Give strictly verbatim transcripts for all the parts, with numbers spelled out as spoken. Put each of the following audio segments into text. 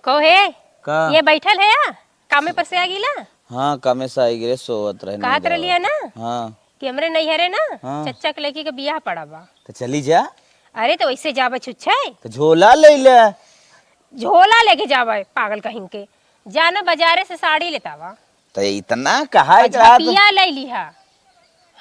कहो हे, का? ये बैठल है या? कामे पर से आ गईला? हाँ, कामे से आई गिरे, सोवत रहे, कहा नहीं तरह लिया ना? हाँ। कि हमरे नैहरे ना, हाँ। चच्चा के लड़की के बियाह पड़ा बा। तो चली जा। अरे, तो वैसे जाबे छुच्छे? तो झोला ले ले। झोला लेके जाबे, पागल कहीं के। जाना बाजारे से साड़ी लेता बा। तो इतना कहा और एक रात झपिया ले लिहा।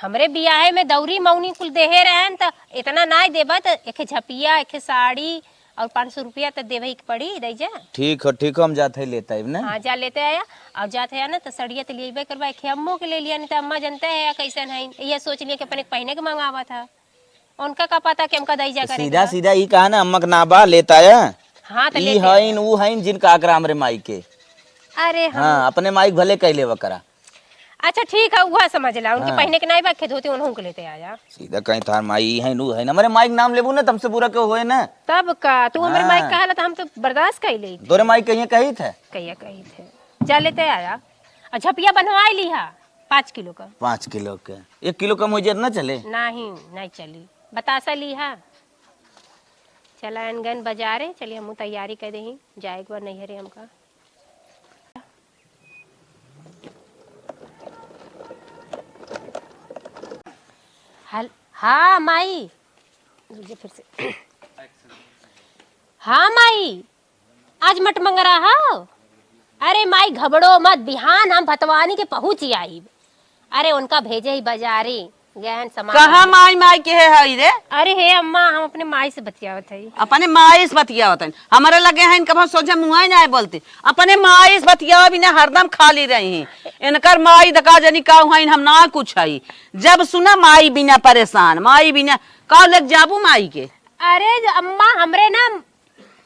हमरे बियाहे में दौरी मौनी कुल देहे रहन, त इतना नाय देबा, त एके झपिया, एके साड़ी और पाँच सौ रुपया त देवे के पड़ी, दई जा। ठीक हो, ठीक हो, हम जात है लेता है ना। हाँ, जा लेते आया। और जात है ना, त सड़िया त लेबे करबा, एके अम्मो के ले लिया, नहीं त अम्मा जानते हैं कैसन है, ये सोच लिया कि अपने पहने के मंगावा था। उनका का पता कि हमका दई जा तो करेंगे सीधा ना। सीधा ई कहा ना, अम्मा के ना बा, लेता है। हाँ, तो ई लेते हईन, आया। ऊ हईन, जिनका आकरा हमरे माई के। अरे, हम हाँ, अपने माई के भले कह लेवा करा। अच्छा, ठीक है, उहा समझ ला, उनके हाँ। पहने के नाई बा, खेत होते उन्हों के लेते आया। सीधा कहीं, "तार माई ई हईन, ऊ हईन।" हमरे माई के नाम लेबू ना, तुमसे बुरा क्यों होए ना? तब का, तू हमरे माई हाँ। कहाला, तो हम तो बर्दाश्त कर ले। तोरे माई कहिए कही थे? कहिए कही थे। जा लेते आया। और झपिया बनवाई लिहा, पाँच किलो का। पाँच किलो के। एक किलो कम हो जाए ना चले? नहीं, नहीं चली। बतासा लिहा। चला अनगन बाजारे, चलिए हमहूँ तैयारी कर देही, जाए एक बार नैहरे हमका। हल-, हाँ माई, रुक जा फिर से। हाँ माई, आज मटमंगरा हो? अरे माई, घबड़ो मत, बिहान हम भतवानी के पहुँच आइब। अरे उनका भेजे ही बाजारी, गहन सामान। कहाँ माई, माई के है हई रे? अरे हे अम्मा, हम अपने माई से बतियावत हई। अपने माई से बतियावत हई? हमरे लगे हैं, इनका बहुत सोझा मुँह ही ना बोलती। अपने माई से बतियावा बिना हरदम खाली रही हैं। इनकर माई दका जनी का हुआ, हम ना कुछ हई। जब सुना माई बिना परेशान, माई बिना का लेके जाबू माई के? अरे अम्मा, हमरे ना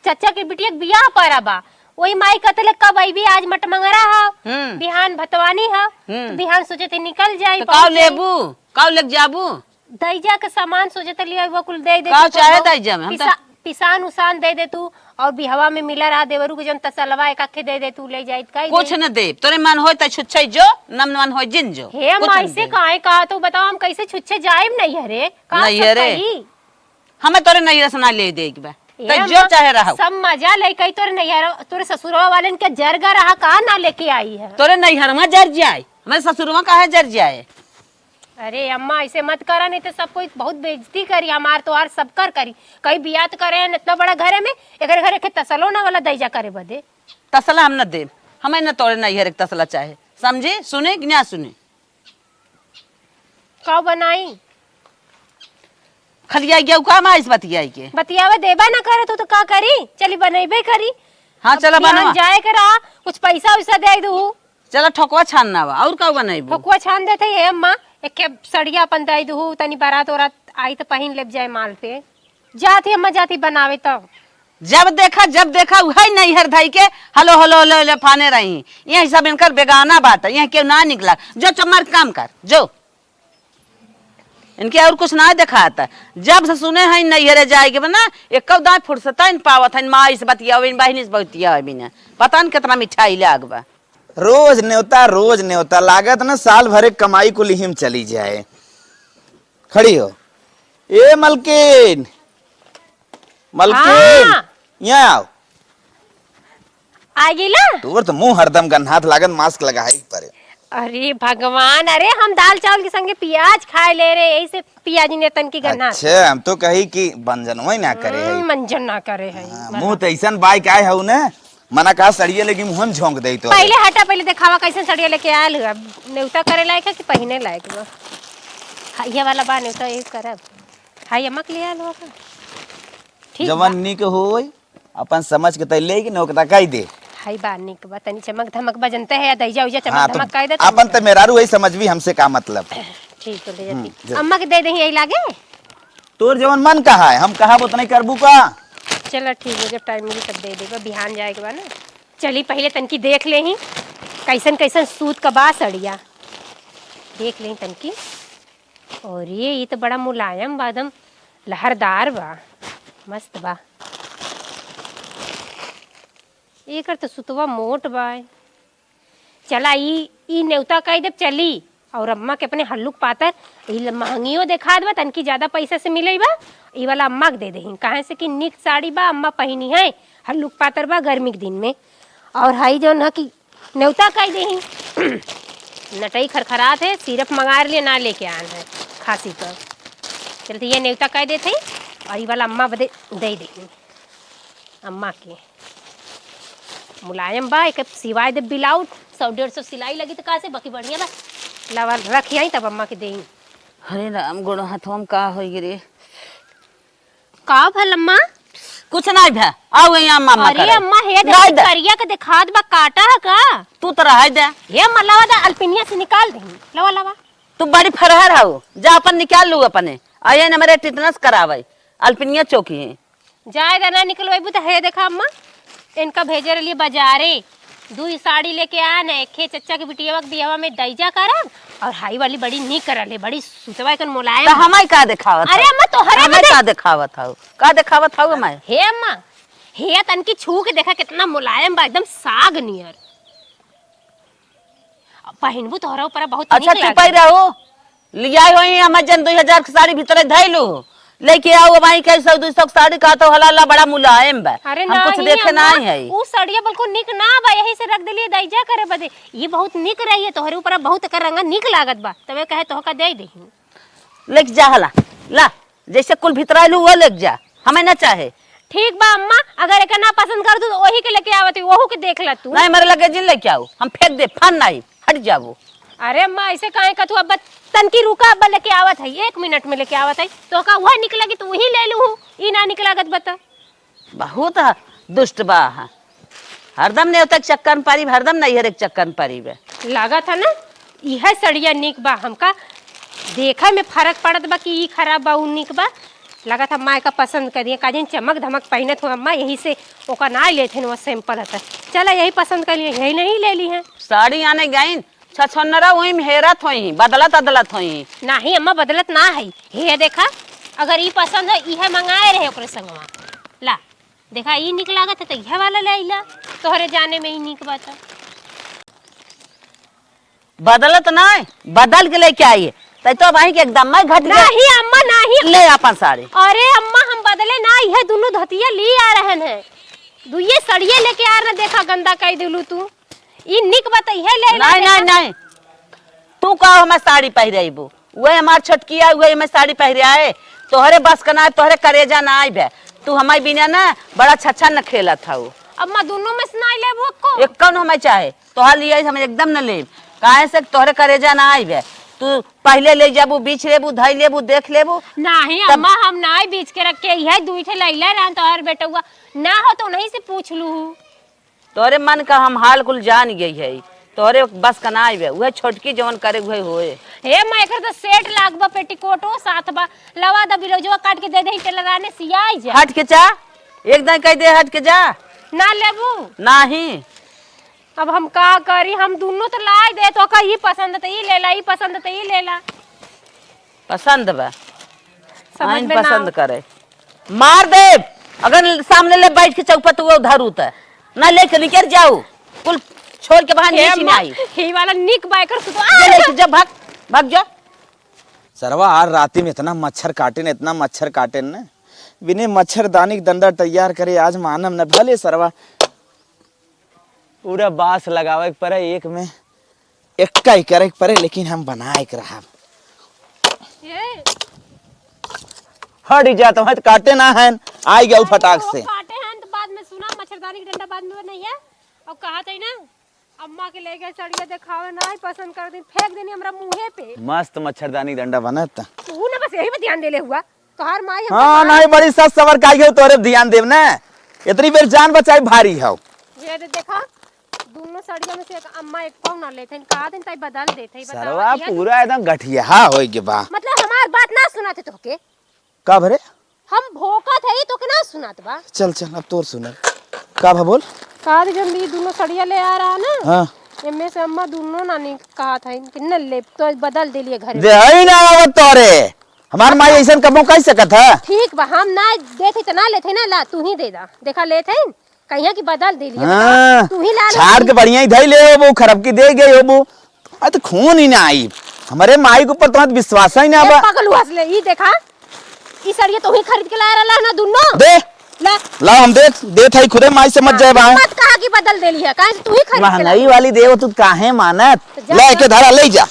चचा के बिटिया के बियाह पड़ा बा। वही माई कहते ले, "कब अइबी? आज मटमंगरा ह, हम्म। बिहान भतवानी ह।" हम्म। तो बिहान सोचे थे निकल जाई, तो पहुँच काव जाई। लेबू? काव लेके जाबू? दईजा के सामान सोचे थे लिया, वो कुल दे दे काव तू, चाहे बहुत दईजा में, हम तो पिसा-, पिसान उसान दे दे तू, और बिहवा में मिला रहा देवरू के जौन तसलवा एक आखे दे दे तू, ले जाई, काई कुछ दे? न देब। तोरे मन होय त छुच्छे जो, न मन होय जिन जो। हे कुछ अम्मा, न ऐसे देब। काहे कहा तू? बताओ, हम कैसे छुच्छे जाइब नैहरे? कहाँ नहीं है रे। सही? हमें तोरे नैहरे से ना ले दे के बा। ए तै जो अम्मा, चाहे रहो। सब मजा ले कई तोरे नैहर, तोरे ससुरवा वालन के जरगा रहा, का ना लेके आई है? तोरे नैहर में जर जाए, हमारे ससुरवा काहे जर जाए? अरे अम्मा, ऐसे मत करा, नहीं तो सब कोई बहुत बेइज्जती करी हमार, तोहार, सबकर करी। कई बियाह तो करे हैं इतना बड़ा घरे में, एकर घरे के तसलो ना वाला दैजा करे बदे। तसला हम न देब, हमें न तोरे नैहर के तसला चाहे, समझी? सुने कि ना सुने? का बनाई? खलिया गया का माइस बतियाई के? बतियावे देबा ना करे तू तो का करी? चली बनैबे करी। हाँ, अब चला बिहान बनवा। जाए के रहा, कुछ पैसा वैसा दे दू। चला ठोकवा छान ना बा, और का बनैबू? ठोकवा छान देते हे अम्मा, एक के सड़िया अपन दे दू, तनी बारात ओरात आई तो पहिन लेब जाए माल पे। जात ही अम्मा, जात ही बनावे तो। जब देखा, जब देखा, उहै नैहर धई के हलो, हलो, हलो, हलो फाने रही। यही सब इनकर बेगाना बात है, यही केहू ना निकला। जो चम्मर काम कर, जो। इनके और कुछ ना देखाता। जब से सुने हैं नैहरे जाए के बना, एको दाई फुर्सत इन पावत हैं, माई से बतियावे, बहिनी से बतियावे बिना। पता न कितना मिठाई लाग बा। रोज नेवता, रोज नेवता, लागत न साल भरे कमाई कुल इही में चली जाए। खड़ी हो। ए मलकिन, मलकिन, हाँ। यहाँ आओ। आ गईला? तोर तो मुंह हरदम गन्हात लागत, mask लगाई परे। अरे भगवान, अरे हम दाल चावल के संगे पियाज खाए ले रहे, यही से पियाजी ने तनकी गन्हात। अच्छा, हम तो कही कि मंजनवा ही ना करे है। हम्म, मंजन ना करे है। हाँ, मुंह तो ऐसन बाई के आए हऊ ने, मना कहा सड़िया लेके मुंह में झोंक दे तो। पहले हटा, पहले देखावा कैसन सड़िया लेके आयल हुआ। नेवता करे लायक है कि पहिने लायक बा? हाँ, ये वाला बा नेवता, ये करब। हाँ, ये मक ले आयल हुआ का? ठीक जवन बा। निक होई, अपन समझ के तै ले कि नोकता कह दे। हाय बा, निक बा, तनी चमक धमक बा, जनते है, दैजा उजा चमक हाँ, तो धमक कह दे, अपन तनी तो मेहरारू वही समझबी, हमसे का मतलब। ठीक हो, ले जा, हम्म, ठीक। जा। अम्मा के दे दे, यही लागे। तोर जवन मन कहा है, हम कहा उतना ही करबू का। चलो ठीक है, जब time मिली तब दे देबा, बिहान जाए के बा ना। चली पहले तनकी देख ले ही, कैसन कैसन सूत का बा सड़िया, देख ले ही तनकी। और ये, ये तो बड़ा मुलायम बा, एकदम लहरदार बा, मस्त बा। एकर तो सुतवा मोट बा। चला ई, ई नेवता कह देब चली, और अम्मा के अपने हल्लुक पातर, ई ल-, महंगियो देखात बा, तनकी ज्यादा पैसा से मिलई बा, ई वाला अम्मा के दे देही, काहे से कि निक साड़ी बा, अम्मा पहिनी है, हल्लुक पातर बा गर्मी के दिन में। और हई जौन है कि नेवता कह देही, नटई खरखरात है, सिरप मंगाए लिए ना लेके आन है खांसी का, चलते ये नेवता कह देते ही, और ई वाला अम्मा बदे दे देही। अम्मा के मुलायम बा, एक सिवाय दे ब्लाउज, सौ डेढ़ सौ सिलाई लगी त का से, बाकी बढ़िया बा। लावा रखी आई तब अम्मा के देई। हरे राम, गोड़ हाथवा में का होई रे? का भल अम्मा? कुछ नहीं भा, आओ यहाँ अम्मा अरे करे। अम्मा, हे नहीं दे दे। करिया के देखात बा, काटा है का? तू तो रह दे। हे अम्मा, लावा दा, अल्पिनिया से निकाल दे, लावा, लावा। तू बड़ी फरहर हऊ, जा अपन निकाल लू अपने। आये न मेरे टिटनस करावे, अल्पिनिया चौकी है। जाए दा ना निकलवाइबू त हे देखा अम्मा, इनका भेजे रहली बाजारे, दुई साड़ी लेके आन, एक खे चच्चा के बिटियावा के बियाहवा में दईजा करब, और हाई वाली बड़ी निक करल है, बड़ी सुतवा एकन मुलायम तो है। हमाई का देखावत अरे हऊ? अम्मा, तोहरे हमाई बदे का देखावत हऊ? का देखावत हऊ हमाई? हे अम्मा, हे तनकी छू के देखा, कितना मुलायम बा, एकदम साग नियर। पहिनबू तोहरा ऊपर बहुत अच्छा, नीक चुपाई लागल। रहो। लियाई होई हमार जन दुई हजार के साड़ी भीतर धइलू। लेके आओ, अब आई के सौ दुई सौ के साड़ी का तो हला ला बड़ा मुलायम बा। अरे हम कुछ नहीं देखे अम्मा, नहीं है। ऊ सड़िया बिल्कुल निक ना बा, यही से रख देलिए दईजा करे बदे। ये बहुत निक रही है, तोहरे ऊपर बहुत एकर रंगा निक लागत बा, तबे कहे तोहका दे देही। लेके जा हला, ला, जैसे कुल भितराइलू वो लेके जा, हमें ना चाहे। ठीक बा अम्मा, अगर एके ना पसंद कर दू तो वही के लेके आवत ही, वहू के देख ला तू। नहीं, मेरे लगे जिन लेके आओ, हम फेंक दे, फान नहीं, हट जाबो। अरे अम्मा, ऐसे काहे का तू, अब तनकी रुका, अब लेके आवत है, एक मिनट में लेके आवत है, तोहका वह निक लगी तो वही ले लू, ई ना निक लागत बता। बहुत ह-, दुष्ट बा ह। हरदम नेवता के चक्कर में पड़ी, हरदम नैहर के चक्कर में पड़ी बे। लागत है ना, इहे सड़िया निक बा, हमका देखे में फर्क पड़त बा कि ई खराब बा, ऊ निक बा। लागत है माय का पसंद कर दिए, काजिन चमक धमक पहिनत हो अम्मा, यही से ओका ना लेत हन, वो सैंपल हत। चला यही पसंद कर लिए, यही नहीं ले ली है। साड़ी आने गईन, छछनरा वही में हेरत होई, बदलत अदलत होई। नाही अम्मा, बदलत ना है। हे देखा, अगर ई पसंद है, इहे मंगाए रहे ओकरे संगवा। ला, देखा, ई निक लागत है, तो इहे वाला ले आइला। तोहरे जाने में ई निक बात है। बदलत नाही, बदल के लेके आई। तै तो भाई के एकदम मैं घट गया। नाही अम्मा, नाही। ले अपन साड़ी। अरे अम्मा, हम बदले ना, इहे दुनू धतिया ली आ रहन है। दुइये सड़िये लेके आ रहन, देखा, गंदा कई दिलू तू। ई निक बा त इहे ले नहीं, नहीं, नहीं। तू का हमार साड़ी पहिरे अइबू? उहे हमार छोटकी आए, उहे हमार साड़ी पहिरे आए। तोहरे बस का ना, तोहरे करेजा ना आइबे। तू हमार बिना ना बड़ा छछन खेलत हऊ। अम्मा, दुनों में से ना लेबू एको? एक्को न हमें चाहे। तोहर लिए हम एकदम न लेब। काहे से तोहरे करेजा ना आइबे। तू पहिले ले जाबू, बीछ लेबू, धई लेबू, देख लेबू। नहीं तब अम्मा, हम ना बीछ के रख के, इहे दुई ठे लैले रहन तोहर बेटउआ। ना हो तो उन्हीं से पूछ लू। तोहरे मन का हम हाल कुल जान गई है, तोहरे बस का ना आइबे, उहे छोटकी जवन करे उहे होए। हे माँ, एकर तो सेट लाग बा, पेटीकोटो साथ बा, लवा द ब्लाउजवा काट के दे दे टेलराने सियाई जा। हट के जा, एक दाई कह दे हट के जा। ना लेबू? नाही। अब हम का करी, हम दुनो तो लाई दे, तो का ई पसंद त ई लेला, ई पसंद त ई लेला। पसंद बा। समझ आइन में ना पसंद आव। करे। मार देब। अगर सामने ले बैठ के चौपट वो धरू त। ना लेके निकर जाऊ। कुल छोड़ के बाहर हे नीचे में अम्मा, आई। ही वाला निक बा एकर सुतवा। ये लेके जा, भाग, भाग जा। सरवा, आज राती में इतना मच्छर काटेन, इतना मच्छर काटेन न। बिने मच्छरदानी के डंडा तैयार करे, आज मानम न। भले सरवा पूरा बांस लगावे के पड़े, एक में एक्का ही करे के पड़े, लेकिन हम बनाए के रहब। ये हट जा, तो काटे ना है, आई गया अरे फटाक वो से। काटे हैं तो बाद में सुना, मच्छरदानी के डंडा बाद में नहीं है। और कहा था ना, अम्मा के ले गए सड़िया देखावे, ना ही पसंद कर दिन, फेंक देनी हमरा मुंहे पे। मस्त मच्छरदानी के डंडा बनत। तू ना बस यही पे ध्यान देले हुआ। तोहार माई हमको हाँ, कहा नहीं, बड़ी सस सवर का आई हो, तोरे ध्यान देब ना। इतनी बेर जान बचाई भारी हो। ये दे देखा, दोनों साड़ियों में से एक अम्मा एक पाँव ना लेते हैं, कहा दिन ताई बदल देते हैं, बताओ, सरवा ये पूरा एकदम गठिया होई के बा। मतलब हमार बात ना सुनाते तोहके? का भरे? हम भोंकत है, तोहके ना सुनात बा? चल, चल, अब तोर सुनब। का भा बोल? कहा दे जब ई दोनों साड़ियाँ ले आ रहा ना, हाँ। एमे से अम्मा दोनों ना नहीं कहा था कि न ले, तो बदल दे लिए घरे। दे हई ना आवत तोरे। हमार माई ऐसन कबो कह सकत है? ठीक बा, हम ना देते तो ना लेते ना, ला तू ही दे दा। देखा लेते हैं, कहिया कि बदल दे लिया, हाँ, बताओ, तू ही ला लो। छाड़ के बढ़िया ही धई ले होबो, खराब की दे गए होबो। आ तो खून ही ना आई। हमरे माई के ऊपर तुम्हार विश्वास ही ना ए बा। पगलू हंस ले, ई देखा, ई सड़िया तोही खरीद के लाया रहला ना दुनो। दे। ला। ला, हम देख, देत हई खुदे माई से मत हाँ, जाए बा। मत कहा कि बदल देली है, काहे से तोही खरीद के महंगाई लाया। वाली देव तू काहे मानत? तो जा ले तो। के धरा ले जा।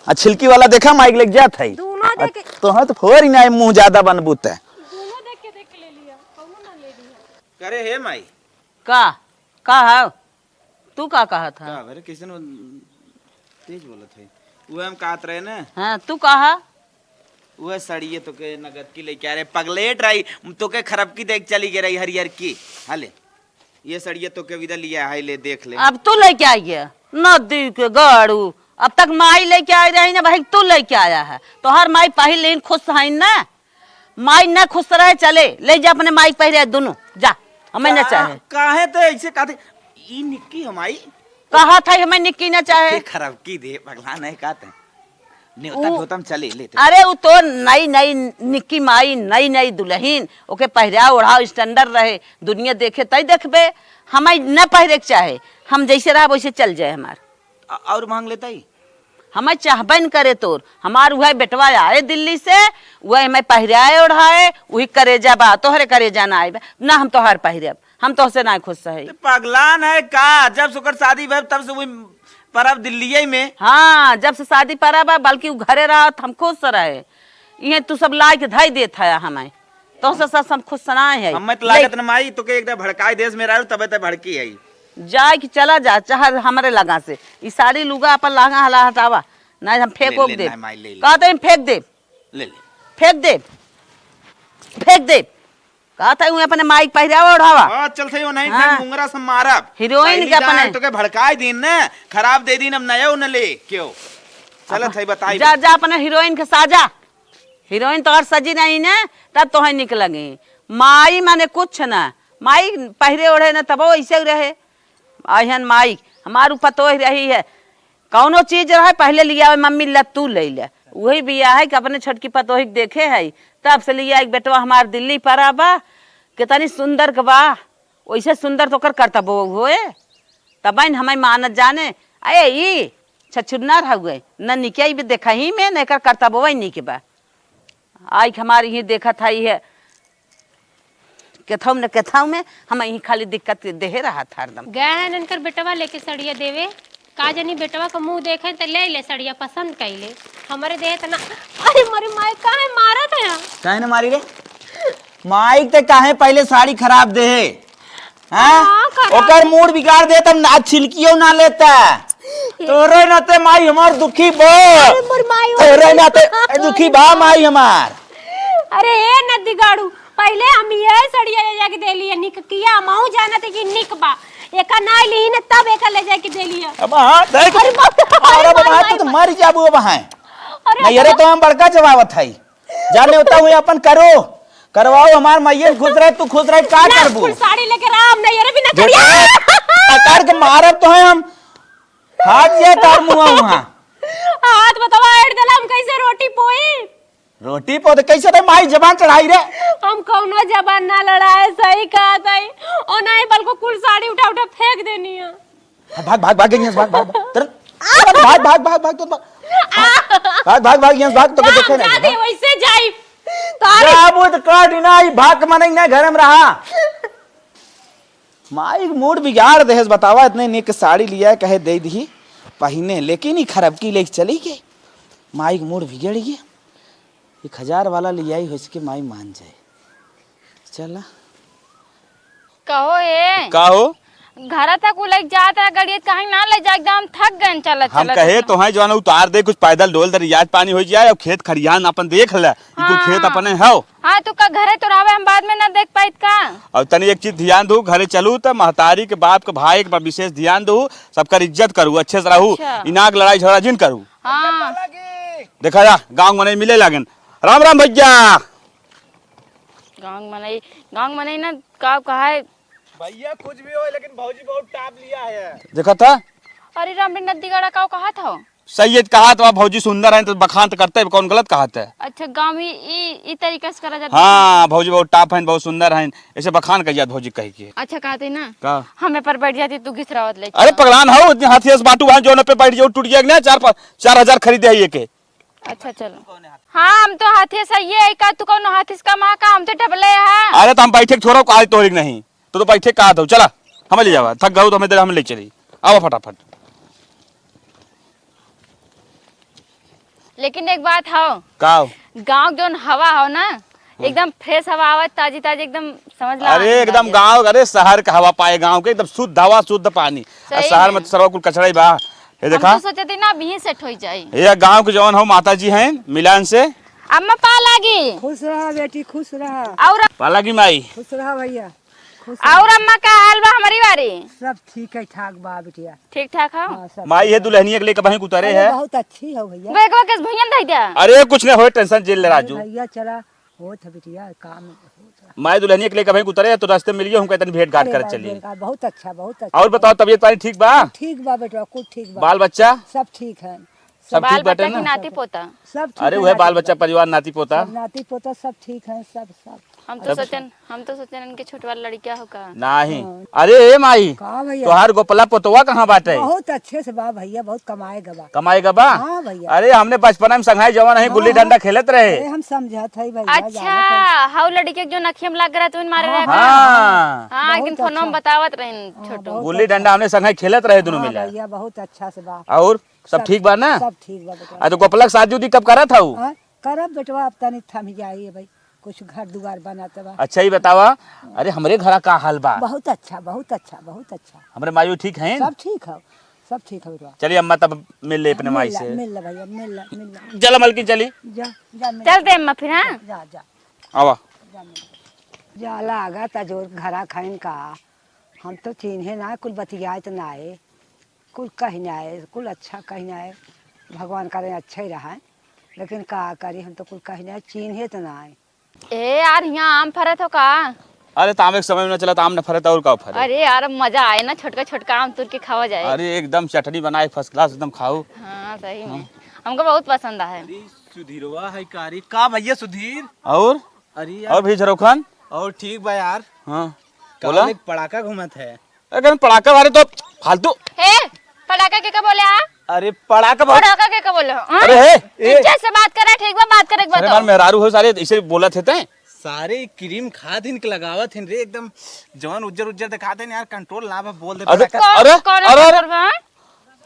आ छिलकी वाला देखा माई के लेके जात हई। दुनो आ देखे। तोहे तो फोर ही ना मुंह ज्यादा बनबू ते। दुनो देख के देख के ले लिया, कौनो ना ले लिया। करे हे माई। का? का है? तू का कहत है? का भरे, कैसन तेज बोलत है? उहे हम कहत रहे ना। हाँ, तू कहा? उहे सड़िए तोके नगद की लेके आ रहे, पगलेट रही, तोके खरब की देख चली गई रही हरियर की। हाले, ये सड़िए तोके विदा लिया है, ले देख ले। अब तू लेके आई है, नदी के गाड़ू। अब तक माई लेके आई रही ना भाई, तू लेके आया है। तोहर माई पहिल लेकिन खुश है ना? माई न खुश रहे, चले, ले जा अपने माई के पहिरे दुनो, जा, हमें न का-, चाहे। काहे ते ऐसे कहते? ई निक्की हमाई? कहा था हमें निक्की न चाहे। के खराब की दे, पगला नहीं कहते। नेवता उ-, नेवता में चले, ले ते। अरे, उ तो नई नई निक्की माई, नई नई दुल्हन, ओके पहिराव ओढ़ाव standard रहे, दुनिया देखे तई देखबे, हमें न पहिरे के चाहे, हम जैसे रहब वैसे चल जाए हमार। अ-, और मांग लेता ही? हमें चाहबे न करे तोर। हमार उहे बेटवा आए दिल्ली से, उहे हमें पहिराए ओढ़ाए, उही करेजा बा, तोहरे करेजा ना आइबे। ना हम तोहार पहिरब, हम तोहसे ना खुश है। ते पगलान है का? जब से ओकर शादी भइल तब से वही परब दिल्ली में। हाँ, जब से शादी परब बा, बल्कि उ घरे रहत हम खुश रहे। इहे तू सब लाइके धई देत है हमें। तोहसे सस हम खुश ना है। हमें तो लागत ले। न माई, तोके एकदम भड़काई देश में रहू, तबे ते भड़की है। जाए कि चला जा, चाहे हमरे लगा से। ई साड़ी लुगा अपन लहंगा हला हटावा, नहीं हम फेंक ले, ओक ले, देब। ना माई, ले, ले। कहते हम फेंक देब। ले, ले। फेंक देब। फेंक देब। कहते हूँ अपने माई के पहिरावा ओढ़ावा। हाँ, चल सही हो, नहीं हाँ। फेंक मुंगरा से मारब। हीरोइन पहली के अपने दान तोके भड़काई दीन ना, खराब दे दीन, अब नया न ले, क्यों? चलत अपन है, बताई जा, बा। जा अपने हीरोइन के साजा। हीरोइन तोहर सजी नहीं ने, तब तोहे निक लगी। माई माने कुछ ना, माई पहिरे ओढ़े न तबो ऐसे ही रहे। अहन माई, हमार उ पतोह रही है, कौनो चीज रहे पहले लियावे, "मम्मी ला तू ले ले।" वही बिया है कि अपने छोटकी पतोही के देखे है, तब से लिया एक बेटवा हमार दिल्ली परा बा, कितनी सुंदर के बा, वैसे सुंदर तो ओकर करतबो होए, तबैन हमें मानत जाने। अये ई छछुन्नर हउए, न निके भी देखही में, न एकर करतबो वही निक बा। आई के हमार इही देखत है, इहे केथऊ न केथऊ में हम इही खाली दिक्कत देहे रहत हरदम। गए हैं इनकर बेटवा लेके सड़िया देवे, का जानी बेटवा का मुंह देखे त ले ले सड़िया पसंद कइले, हमरे देहे त ना। अरे मोरे माई, काहे मारत है? काहे न मारी रे? माई ते काहे पहले साड़ी खराब देहे? हाँ? हाँ, खराब। ओकर मूड बिगाड़ दे तब ना छिलकियो ना लेता। ए। तोरे नाते माई हमार दुखी बा। अरे मोर माई, तोरे नाते दुखी बा माई हमार। अरे ए नदी गाड़ू, पहले हम ये सड़िया ले जाके दे लिए निक किया, माऊ जानत है कि निक बा। एका ना ली न तब एका ले जाके दे लिया। अब हाँ, देख। अरे बाप रे, अरे अरे बाप रे, माई, तू तो माई। मर जाबू अब हाँ। अरे नहीं, अरे बाप। तो हम बड़का जवाबत है। जा नेवता हुए अपन करो, करवाओ, हमार मइयन खुश रहे, तू खुश रहे, का ना, करबू? फुल साड़ी लेके राम नहीं, अरे बिना देखा, करिया। अकार के मारब तो है हम, हाथ ये तार मुआ हुआ। हाथ बतावा, ऐड देला, हम कैसे रोटी पोई? रोटी पो तो कैसे रे माई जबान चढ़ाई रे? हम कौनो जबान ना लड़ाए, सही कहा सही। ओ नहीं, बल्कि कुल साड़ी उठा उठा फेंक देनी है। भाग, भाग, भाग, भाग, यहाँ से भाग, भाग, भाग। तेरे, भाग, भाग, भाग, भाग, तो भाग। भाग, भाग, भाग, यहाँ से भाग, तो ना, देखे ना, ना दे, भाग। वैसे जाई। तारे। जा, वो तो काट ही ना, ई भाग के माने ना, घर में रहा। माई के मूड बिगाड़ देहेस, बतावा, इतने निक साड़ी लिया, कहे दे दी पहिने, लेकिन ई खरबकी लेके चली गई। माई के मूड बिगड़ गया। एक हजार वाला ले आई, हो सके माई मान जाए। चला। कहो ए। का हो? घर तक उ लइके जात रहा गड़िया, कहीं ना ले जा, एकदम थक गए चलत हम चलत कहे एकदम। तो है जौन उतार दे, कुछ पैदल डोल दे, रियाज पानी हो जाए, और खेत खरियान अपन देख ले, ई कुल खेत हाँ। अपने हौ। हाँ, तू का घरे तो रहबे, हम बाद में ना देख पाइत का? और तनी एक चीज ध्यान दू, घरे चलू त महतारी के, बाप के, भाई के विशेष ध्यान दू, सबकर इज्जत करू, अच्छे से रहू, अच्छा। इनाक लड़ाई झगड़ा जिन करू। हाँ। देखा जा, गाँव में नहीं मिले लागेन। राम राम भैया। गाँव मनई, गाँव मनई ना का कहा है? भैया कुछ भी हो, लेकिन भौजी बहुत टाप लिया है। देखा था? अरे राम रे, नद्दी गाड़ा का कहा था? सही है, कहा तो भौजी सुंदर है, तो बखान तो करते हैं, कौन गलत कहा था? अच्छा, गाँव में ई, ई तरीका से करा जाता है? हाँ, भौजी बहुत टाप है, बहुत सुंदर है, ऐसे बखान कर जात भौजी कह के। अच्छा, कहते ना? का? हमें पर बैठ जाती, तू घिसरावत ले अरे चला। पगलान हो, इतनी हाथी से बाटू है, जो न पे बैठ जाओ, टूट जाएगा ना, चार पाँच, चार हजार खरीदे है ये के। अच्छा, चलो। हाँ, हम तो हाथी सही है, का तू कौनो हाथी से कम है का? हम तो डबले है। अरे, तो हम बैठे के छोड़ो, आज तोहरी के नहीं। तो, तो बैठे का दो, चला, हमें ले जावा, थक गऊ तो हमें दे, हमें ले चली। आवा फटाफट। लेकिन एक बात हो। का हो? गाँव के जौन हवा हो ना, हम्म। एकदम fresh हवा आवत, ताजी ताजी, एकदम समझ ला, अरे, आनंद आ एकदम गया। गाँव, अरे, शहर का हवा पाए गाँव के, एकदम शुद्ध हवा, शुद्ध पानी। आ सही शहर में में। तो सरवा कुल कचरा ही बा। ये हम देखा। तो सोचत ही ना, अभी set हो जाई। ये गाँव के जौन हो माता जी हैं मिलान से। अम्मा पा लागी। खुश रहा बेटी, खुश रहा। और पा लागी माई। खुश रहा भैया, खुश रहा। और अम्मा का हाल बा हमारी बारी? सब ठीक है ठाक बा बिटिया। ठीक ठाक हो? हाँ, सब माई, ठीक ये है। दुल्हनिया के लेके बहीं उतरे अरे, है। बहुत अच्छी हो भैया। बैगवा के भैया धई दे। अरे, कुछ नहीं होए, tension जेल ले अरे राजू। भैया चला, होत है बिटिया, काम होत है। माई दुल्हनिया के लेके बहीं उतरे है, तो रास्ते में मिलिए, हमका इतनी भेंट घाट अरे कर बाप चलिए। रे, बहुत अच्छा, बहुत अच्छा। और बताओ, तबीयत पानी ठीक बा? ठीक बा बेटवा, कुल ठीक बा। बाल बच्चा? सब ठीक है। सब बाल ठीक बाटे बच्चा ना? की नाती पोता? सब ठीक अरे है, वह नाती बाल बच्चा, पोता। परिवार, नाती पोता? सब नाती पोता सब ठीक है, सब, सब। हम तो अच्छा। सोचन, हम तो सोचन इनके छोट वाला लड़किया हो का? नहीं। हाँ। अरे ए माई, का भैया? तोहार गोपला पोतवा कहाँ बाटे? बहुत अच्छे से बा भैया, बहुत कमाए गवा। कमाए गवा? हाँ भैया। अरे हमने बचपना में संघाई जवान है, गुल्ली हाँ, डंडा हाँ। खेलत रहे। अरे हम समझत है भैया, अच्छा, जानत है। हाउ लड़किया के जो नखिया में लाग रहा, तुम मारे हाँ, रहे हाँ। का? हाँ, हाँ, बहुत लेकिन फोनो में अच्छा। बतावत रहे हाँ, छोटू। बहुत गुल्ली अच्छा। डंडा हमने संघाई खेलत रहे दोनों हाँ मिला। भैया, बहुत अच्छा से बा। और सब सब, ठीक बा ना? सब ठीक बा बेटा। आ, तो गोपला के शादी उदी कब करत हऊ? हाँ, करब बेटवा, अब तनी थम जाई भाई, कुछ घर दुआर बनत बा। अच्छा, ई बतावा, अरे, हमरे घरा का हाल बा? बहुत अच्छा, बहुत अच्छा, बहुत अच्छा। हमरे माई ठीक हैं? सब ठीक हौ, सब ठीक हौ बेटवा। चलिए अम्मा, तब मिल ले अपने माई मिल ला, से। मिल ला भैया, मिल ला, मिल ला। चला मलकिन, चली। जा, जा, मिल चल ला। दे अम्मा फिर, हाँ? जा, जा, जा। आवा। जा, मिल ला। जा, लागत जो घरा खाइन का, हम तो चीन्हे ना, कुल बतियात ना है। कुल कहिनाए, कुल अच्छा कहिनाए, भगवान करे अच्छे रहैं, लेकिन का करी, हम तो कुल कहिनाए चीन्हे त नाई। ए यार, हियाँ आम फरत हो का? अरे, त आम एक समय में न चला, त आम न फरे, त और का फरे? अरे यार, अब मजा आए ना, छोटका छोटका आम तुर के खावा जाए। अरे, एकदम चटनी बनाए, first class एकदम खाऊ। हाँ, सही में। हाँ। हमको बहुत पसंद है। अरे, सुधीरवा है का रे? का भैया सुधीर? और? अरे यार। और भी झरोखन? और ठीक बा यार। हाँ। का बोला? एक पड़ाका घूमत है। अरे, पड़ाका मारे तो फालतू। हे, पड़ाका के का बोले, हाँ? अरे, पड़ाका बहुत पड़ाका के का बोले, हाँ? अरे, हे, ए। इज्जत से बात करे, ठीक बा, बात करे के अरे, बताओ। मार मेहरारू हो सारे, इसे बोलत है तैं? सारे क्रीम खात हिन के लगावत हिन रे, एकदम जवन उज्जर उज्जर दिखात हिन यार, control ना बा, बोल दे अरे, पड़ाका। कौन, अरे, कौन अरे, अरे। Control बा, हाँ?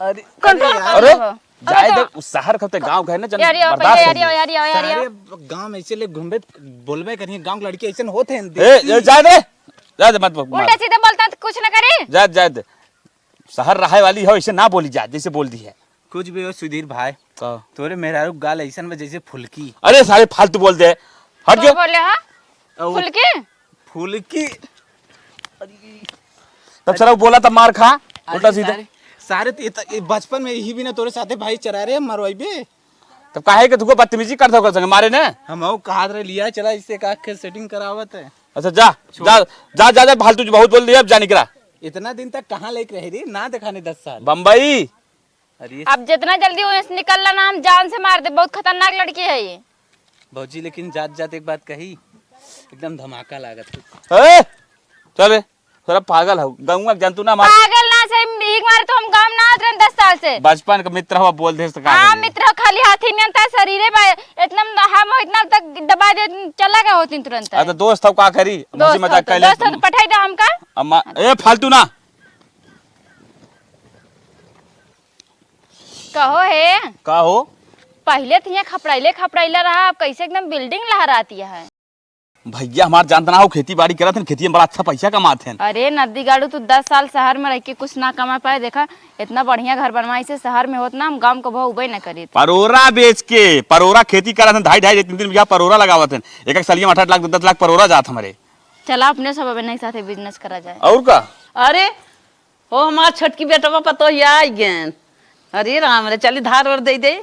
अरे, control अरे, कर लो। जाए अरे दे, तो उस शहर खते गाँव घर ना जन यार, यार, बर्दाश्त यार, नहीं। यार, यार, यार, यार। सारे गाँव में ऐसे ले घूमबे, बोलबे करिए, गाँव लड़के ऐसे होते हैं, ए, देसी। ए, जाए दे, जाए दे, मत मार। उल्टा सीधा बोलता तो कुछ ना करे। जाए, जाए दे। शहर रहे वाली हो, ऐसे ना बोली जाए, जैसे बोल दी है। कुछ भी हो सुधीर भाई, का? तोरे मेहरारू गाल ऐसन बा जैसे फुलकी। अरे सारे फालतू बोल दे, हट कौन जो। बोले, हाँ? ओ, फुलकी? फुलकी। तब सारा बोला तब मार खा, अरे उल्टा सीधा। सारे, सारे तो ये त-, ये बचपन में यही भी ना तोरे साथे भाई चरा रहे, मरवाइबे। तब काहे के तुमको बदतमीजी करत हो ओकर संगे, मारे ने? हम आओ कहात रहे लिया चला, इससे का के setting करावत है। अच्छा जा, छोड़। जा, जा, जा, जा, फालतू बहुत बोल दिया, अब जा निकला। इतना दिन तक कहाँ लेके रहे रे, ना दिखाने दस साल। बम्बई। अरे अब जितना जल्दी वहीं से निकल ला ना, हम जान से मार दे, बहुत खतरनाक लड़की है ये। भौजी, लेकिन जात जात एक बात कही, एकदम धमाका लागत है। ए, चल बे, थोड़ा पागल हो, गौवा के जानतू ना हमार। पागल ना से, एक मारे तो हम गाँव ना आत रहन दस साल से। बचपन के मित्र हो, बोल दे तो का हाँ, करी? मित्र हो, खाली हाथी नियन ता शरीरे बा, इतना हम हो, इतना तक दबा दे, चला गए होती तुरंत। अरे तो दोस्त हो, का करी? दोस्त हंसी मजाक हो तो, कर ले। दोस्त हो तो पठाई दे हमका। अम्मा, ए, फालतू ना। कहो हे। का हो? पहिले तो यहाँ खपड़ैले खपड़ैला रहा, अब कैसे एकदम building लहराती है। भैया हमार जानत ना हो, खेती बाड़ी करत हैं, खेती में बड़ा अच्छा पैसा कमात हैं। अरे नद्दी गाड़ू, तू दस साल शहर में रह के कुछ ना कमा पाए, देखा इतना बढ़िया घर बनवाई से शहर में होत ना, हम गाँव को बहु उबे न करीत। परोरा बेच के, परोरा खेती करत हैं, ढाई ढाई तीन तीन बीघा परोरा लगावत हैं, एक एक सलिया में आठ आठ लाख दस दस लाख परोरा जात हमरे। चला अपने सब अबे नहीं साथे business करा जाए। और का? अरे ओ हमार छोटकी बेटवा पतोहिया आई गएन। अरे राम रे, चली धार ओर दे दे।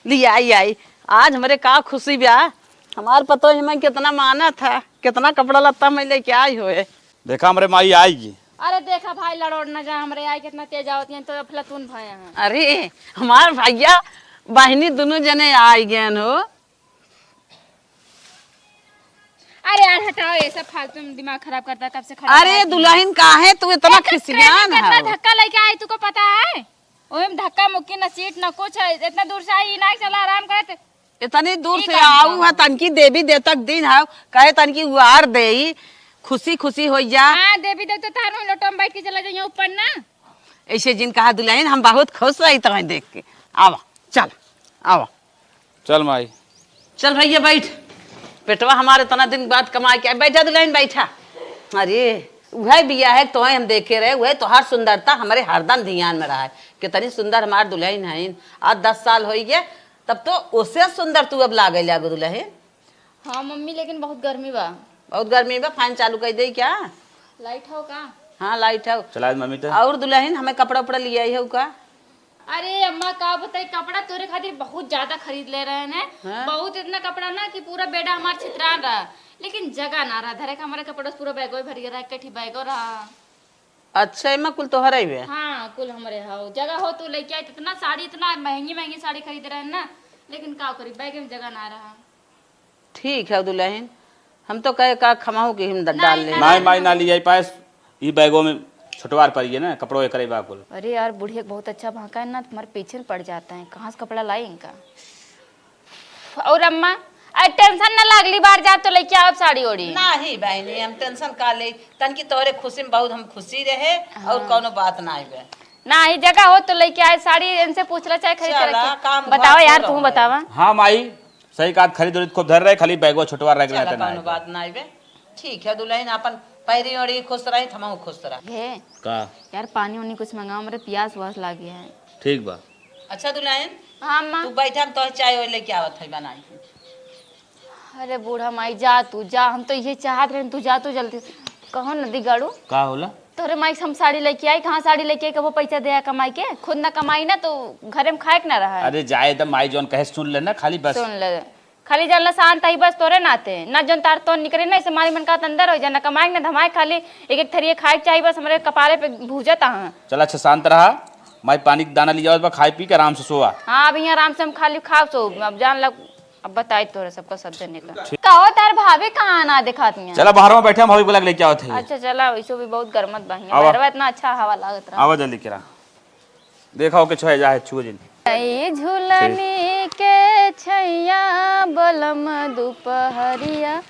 ली आई, आई। आज हमरे का खुशी बा। हमार पतोह हमें कितना मानत है, कितना कपड़ा लत्ता में लेके आई होए। देखा हमरे माई आई गई। अरे देखा भाई, लड़ोड़ ना जा, हमरे आई कितना तेज आवत हैं, तो अफलातून भए हैं। अरे हमार भैया बहिनी दुनू जने आई गएन हो। अरे यार हटाओ, ये सब फालतू में दिमाग खराब करता है, कब से खड़ा अरे है। दुल्हन काहे तू इतना इतना खिसियान कितना है? धक्का लेके आई, तुको पता है? ओहिम धक्का मुक्की न सीट न कुछ है, इतना दूर से आई, ना चला आराम करत। इतनी दूर ई से का आऊ है, बतावा? तनकी देवी देवता के दिन है, कहे तनकी उआर देई, खुशी खुशी हो जा। हाँ, देवी देवता तार में लोटा में बैठ के चला जाइए ऊपर ना। ऐसे जिन कहा दुल्हन, हम बहुत खुश रही तुम्हें देख के। आवा, चल, आवा। चल माई। चल भैया बैठ, बेटवा हमारे इतना दिन बाद कमा के आए। बैठा दुल्हन बैठा। अरे उहे बिया है तोहे हम देखे रहे, उहे तोहार सुंदरता हमारे हरदम ध्यान में रहा है। कितनी सुंदर हमार दुल्हन है, आज दस साल हो गए, तब तो उससे सुंदर तू अब लागे लागो दुल्हन। हाँ मम्मी, लेकिन बहुत गर्मी बा। बहुत गर्मी बा, फैन चालू कर दे क्या? लाइट हो का? हाँ लाइट हो। चला दे मम्मी तो। और दुल्हन हमें कपड़ा उपड़ा लिया ही हो का? अरे अम्मा का बताई, कपड़ा तोरे खातिर बहुत ज्यादा खरीद ले रहे हैं। हाँ। बहुत इतना कपड़ा ना कि पूरा बेडा हमार छितरान रहा, लेकिन जगह ना रहा धरे का। हमारे कपड़ा पूरा बैगो भर गया रहा, कठी बैगो रहा। अच्छा, एमा कुल तोहर ही बे? हाँ, कुल हमरे हौ। जगह हो तो लेके आई, इतना साड़ी, इतना महंगी महंगी साड़ी खरीद रहे हैं ना, लेकिन का करी, बैग में जगह ना रहा। ठीक है दुल्हन, हम तो कहे का खमाऊ के हम ड-, डाल ले। नहीं, माई, माई ना लियाई पाए, ई बैगों में छोटवार पड़ी है ना, कपड़ों एकरे बा कुल। अरे यार, बुढ़िया के बहुत अच्छा भाका है ना, तुम्हारे पीछे में पड़ जाता है, कहाँ से कपड़ा लाई इनका? और अम्मा, अरे टेंशन ना लागली, बाहर जा तो लेके आओ साड़ी ओड़ी। नाही बहनी, हम टेंशन का ले, तनकी तोहरे खुशी में बहुत हम खुशी रहे, और हाँ। कौनो बात ना आवे। नाही, जगह हो तो लेके आए साड़ी, इनसे पूछ ला चाहे खरीद के चला, रखे। काम बतावा घर यार, छोड़ तू हमारे। बतावा। हाँ माई, सही कहा, खरीद उरीद खूब धर रहे, खाली बैगवा छोटवा रह गया चला, रहता ना कौनो है। बात ना आवे। ठीक है दुल्हन, अपन पैरी ओरी खुश रही, हमहू खुश रह। हे का? यार, पानी उनी कुछ मंगाओ, हमरे प्यास व्यास लागी है। ठीक बा। अच्छा दुल्हन, हाँ अम्मा। तू बैठा, हम तोहे चाय ओय लेके आवत है बनाई। अरे बूढ़ा माई, जा तू, जा, हम तो ये चाहत रहे, तू जा, तू जल्दी से। कहो नदी गाड़ू। का होला? तोहरे माई से हम साड़ी लेके आई, कहाँ साड़ी लेके आई, कबो पैसा दे कमाई के, खुद ना कमाई ना तो घरे में खाए के ना रहा है। अरे जाए त माई जौन कहे सुन ले ना, खाली बस। सुन ले, खाली जान ला शांत आई बस तोरे नाते, ना जौन तार तोन निकरे ना, इसे मारी मन का अंदर हो जाए, ना कमाए ना धमाए, खाली एक एक थरिये खाए के चाही बस, हमरे कपारे पे भूजत आहा। चल अच्छा शांत रहा, माई पानी के दाना लियावत बा, खाए पी के आराम से सोआ। हाँ, अब यहाँ आराम से हम खाली खाओ सो, अब जान ला, अब बताई तोरे सबका सब जने का। ठीक। कहो तार भाभी कहाँ ना दिखाती हैं? चला बाहर में बैठे, हम भाभी बोला के लेके आवत है। अच्छा चला, वैसे भी बहुत गर्मत बा हियाँ। आवा। बहरवा इतना अच्छा हवा लागत रहा। आवा जल्दी करा। देखा ओके छोए जा है, छुए जिन। नई झुलनी के छैया बलम दुपहरिया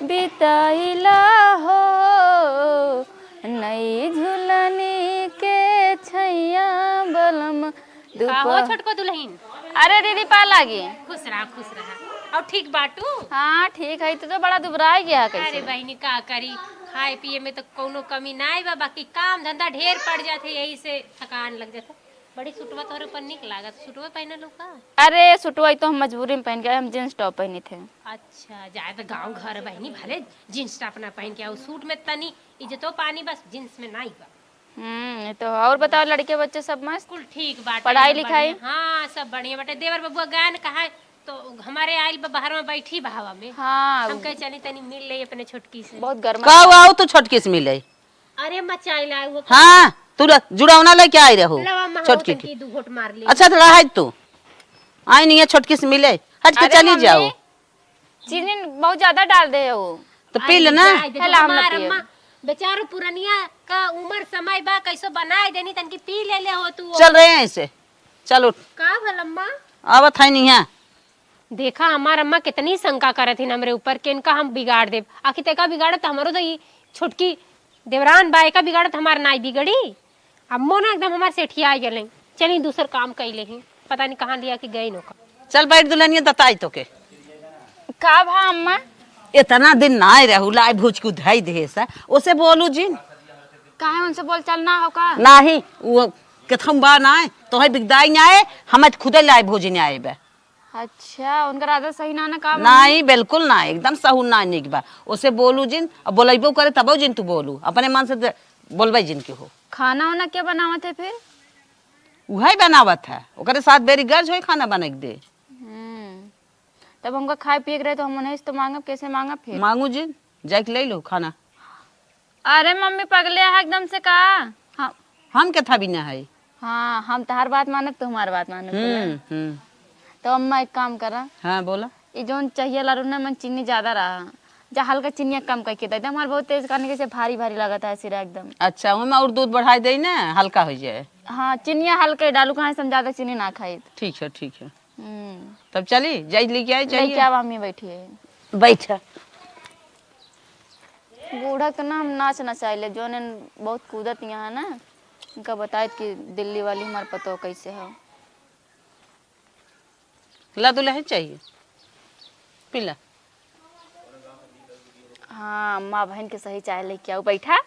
बिताइला हो। नई झुलनी के छैया बलम का हो दुपह- छोटको दुल्हन? अरे दीदी, पा लागी। खुश रहा, खुश रहा। और ठीक बाटू? हाँ, ठीक है। तू तो बड़ा दुबराई गया है अरे कैसे? बहिनी, का करी, खाए पिए में तो कौनो कमी नाई बा, बाकी काम धंधा ढेर पड़ जात है, यही से थकान लग जात है। बड़ी सुटवा तोहरे ऊपर निक लागत, सुटवा पहनल हो का? अरे सुटवा, ई तो हम मजबूरी में पहन के आए, हम जींस टॉप पहनी थे। अच्छा, जाए तो गाँव घर बहिनी, भले जींस टॉप ना पहन के आओ, सूट में तनी इज्जतो पानी बस, जींस में नाई बा। हम्म, ये तो है। और बताओ, लड़के बच्चे सब मस्त? कुल ठीक बाटे, पढ़ाई सब लिखाई? बढ़िया। हाँ, सब बढ़िया बाटे। देवर बबुआ गए न कहाँ, तो हमारे आइल बा बहरवा बैठी बा हवा में। हाँ। हम कहे चली तनी मिल ले अपने छोटकी से। बहुत गर्म। कब आओ तू छोटकी से मिले? अरे मचाइल आए वो। हाँ, तू ल-, जुड़ौना लेके आई रहो। लवा महरो छोटकी तनकी के। दू घोट मार ले। अच्छा तो रहा तू। आई नहीं है छोटकी से मिले। हट के अरे चली मम्मी, जाओ। चीनी बहुत ज्यादा डाल दे हो। तो पी अरे ले ना। जाए दे, है ला, हम ना हमार पिए। अम्मा बेचारू पुरनिया का उम्र समय बा, कैसो बनाए देनी, तनकी पी ले ले हो तू। चल रहे हैं ऐसे, चल उठ। का भल अम्मा? आवत है नहीं है। देखा हमार अम्मा कितनी शंका करत हिन हमरे ऊपर कि इनका हम बिगाड़ देब। आखिर तेका बिगाड़ब तो हमरो तो ई छोटकी देवरान बा, एका बिगाड़ब तो हमार नाई बिगड़ी। अम्मो ना एकदम हमार सेठिया आ गए, चली दूसर काम कैले ही, पता नहीं कहाँ लिया कि गई नौका। चल बैठ दुल्हनिया, दताई तो के। का भा अम्मा? इतना दिन ना आए रहू, लाई भूज के उधाई दे से, उसे बोलू जिन। काहे उनसे बोलचाल ना हो का? नाही, वो कथम बा ना, तोहे बिगदाई ना आए, हमें खुदे लाई भूज ना आए बे। अच्छा, उनकर आदत सही ना ना का मम्मी? नाही, बिल्कुल ना, एकदम सहू ना निक बा। उसे बोलू जिन, अब बोलैबो करे तबो जिन तू बोलू, अपने मन से दे-, बोलबै जिन के हो। खाना वाना क्या बनावत है फिर? उहे बनावत है, ओकरे साथ बेरी गर्ज होई खाना बना के दे। हम्म, तब हमका खाए पिए के रहे तो हम उन्हें से तो मांगब, कैसे मांगब फिर? मांगू जिन, जाके ले लो खाना। अरे मम्मी पगले है एकदम से का? हाँ, हम के था भी ना है। हाँ, हम तहार बात मानब, तू हमार बात मानब, बोला। हम्म, हम्म। तो अम्मा एक काम करा। हाँ, बोला। ई जौन चाहिए लाडू ना, मन चीनी ज्यादा रहा, जा हल्का चीनिया कम करके दे दे। हमार बहुत तेज खाने के से भारी भारी लगत है सिरा एकदम। अच्छा, ओमे और दूध बढ़ाई दे ना, हल्का हो जाए। हाँ, चीनिया हल्का ही डालू, कहाँ से हम ज्यादा चीनी ना खाई। ठीक है, ठीक है। हम्म। तब चली, जाई लेके आई, चलिए। लेके आवा, हम ही बैठी है। बैठा। बूढ़ा के ना हम नाच नचाइले, जोन बहुत कूदत यहाँ ना, उनका बताइत कि दिल्ली वाली हमार पतो कैसे हो। ला दुल्हन चाहिए, पी ला। हाँ, अम्मा बहन के सही चाय लेके आऊ। बैठा,